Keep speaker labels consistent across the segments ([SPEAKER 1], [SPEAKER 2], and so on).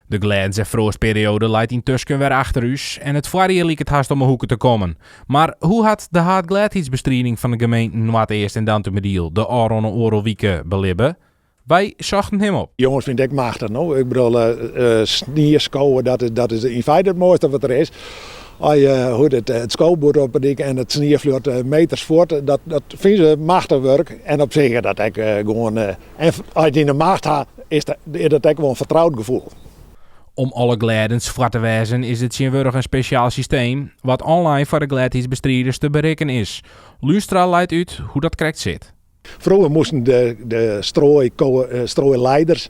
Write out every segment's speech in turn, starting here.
[SPEAKER 1] De glêdens en froastperioade leit yntusken wer achter ús en it foarjier liket hast om 'e hoeke te kommen. Mar hoe hat de haadglêdheidsbestriding fan de gemeenten Noardeast en Dantumadiel de ôfrûne oardel wike belibbe? Wy sochten him op.
[SPEAKER 2] Jonges fine it ek machtich, no. Ik bedoel, snie skowe, dat is yn feite it moaiste wat der is. As je hoe it, it skoboerd op 'e dyk en it snie fljocht meters fuort, dat fine se machtich wurk. En op sich is dat ek gewoan, en as je it yn 'e macht ha, is dat ek wol in fertroud gefoel.
[SPEAKER 1] Om alle glêdens foar te wêzen is der tsjintwurdich in spesjaal systeem wat online foar de glêdheidsbestriders te berikken is. Luustra leit út hoe dat krekt sit.
[SPEAKER 2] Froeger moasten de strooileiders,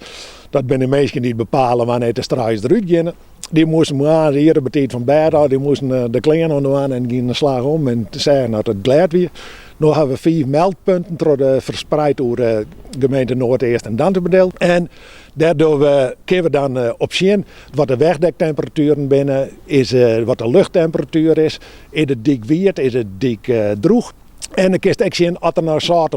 [SPEAKER 2] dat binne de minsken dy't bepale wannear't de struiers derút geane, dy moasten moarns ier betiid fan bêd ôf, dy moasten de klean oandwaan en giene de slach om en seagen oft it glêd wie. No hawwe we fiif meldpunten troch de ferspreid oer de gemeente Noardeast en Dantumadiel. En dêr dogge we, kinne we dan op sjen wat de wegdektemperatueren binne, is, wat de luchttemperatuer is, is de dyk wiet, is de dyk drûch. En dan kinst ek sjen oft der no sâlt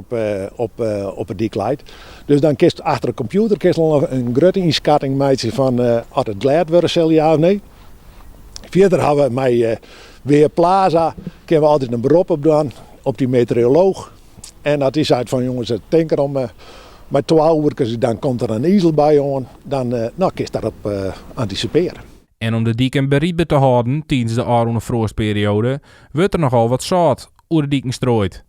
[SPEAKER 2] op de dyk leit. Dus dan kinst achter de kompjûter kinst al in grutte ynskatting meitsje fan oft it glêd wurde sil, ja of nee. Fierder hawwe we mei Weerplaza kinne we altyd in berop op dwaan op dy meteorolooch. En as dy seit fan jonges, tink derom mei twa oerkes, dan komt der in izelbui oan, dan no, kinst dêrop antisipearje.
[SPEAKER 1] En om de diken berydber te hâlden tidens de ôfrûne froastperioade wurdt der nochal wat sâlt oer de diken strooid.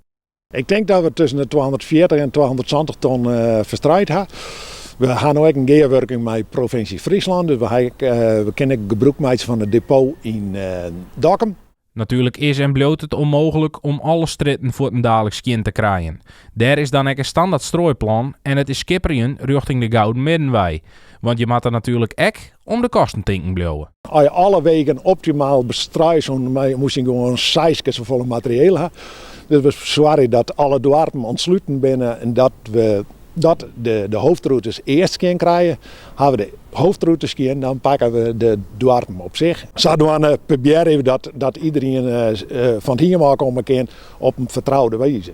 [SPEAKER 2] Ik tink dat we tusken de 240 en 270 ton ferstruid ha. We ha no ek in gearwurking mei provinsje Fryslân, dus we kinne ek gebrûk meitsje fan it depot yn Dokkum.
[SPEAKER 1] Natuerlik is en bliuwt it ûnmooglik om alle strjitten fuortendaliks skjin te krijen. Dêr is dan ek in standert strooiplan en it is skipperjen rjochting de Gouden Middenwei. Want je moatte natuerlik ek om de kosten tinken bliuwe.
[SPEAKER 2] As je alle wegen optimaal bestruie soene, moast je gewoan seis kear safolle materieel ha. Dus we soargje dat alle doarpen ûntsluten binne en dat we dat de hoofdroutes earst skjin krije. Hawwe we de hoofdroute skjin, dan pakke we de doarpen op sich. Sadwaande probearje we dat iederien fan it hiem ôf komme kin op in fertroude wize.